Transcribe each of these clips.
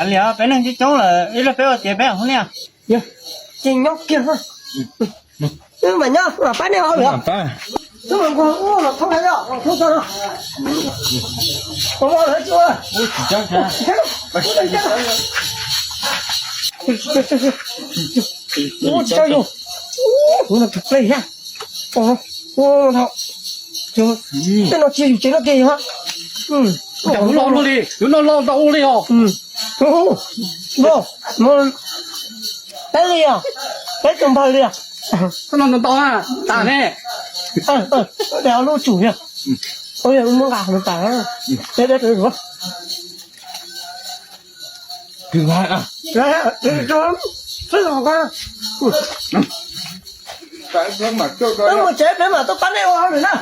Li peb neeg coob coob lawm, ib leeg peb ua tiav peb hauv niaj. Ces nyob kiag, wb mam nyob mam pab nej hauj lwm. Wb mam nkaug ub los thoob los thoob tso no. Ua lawv tsis ua. Ua tsis tau yus. Kuv no tus plej thiab. Ua thaum tej no tsis yus tsev no kiag yus ha. Lub no loj li, lub no loj ntau li os. Peb li os, peb tus npawg li os. Koj no ntau ntau na, tas ne. Des lub tsum niag. Ua yog lub muab nqa hauv tas, peb peb tus zuav. Twb los ko, wb mus tsev peb mam tuaj pab nej ua hauj lwm na.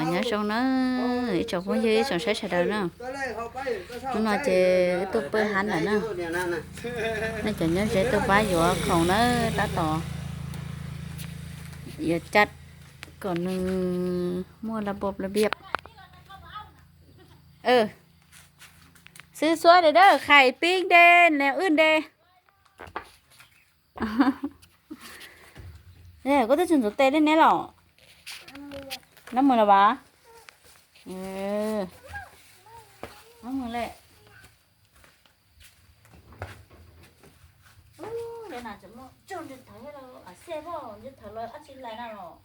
Nyob zoo na, ib tsoom phooj ywg ib tsoom saib sawv daws na. Hnub no ces wb tuaj pw hab ntawm na. Nej cov nyob ze tuaj pab yuav khoom na, tab tom yuav caj kom nws muaj laj npua laj npiab. Xwb xuab de dawb, khais pib de, nws wb de. Koj twb tsis ntxuav tes li ne los? Nab mus los vas? Nab mus li. Ub, le na tseem muaj tsaug ntsw thawv thiab los xej poj ntsw thawv los ab tsi lais na los.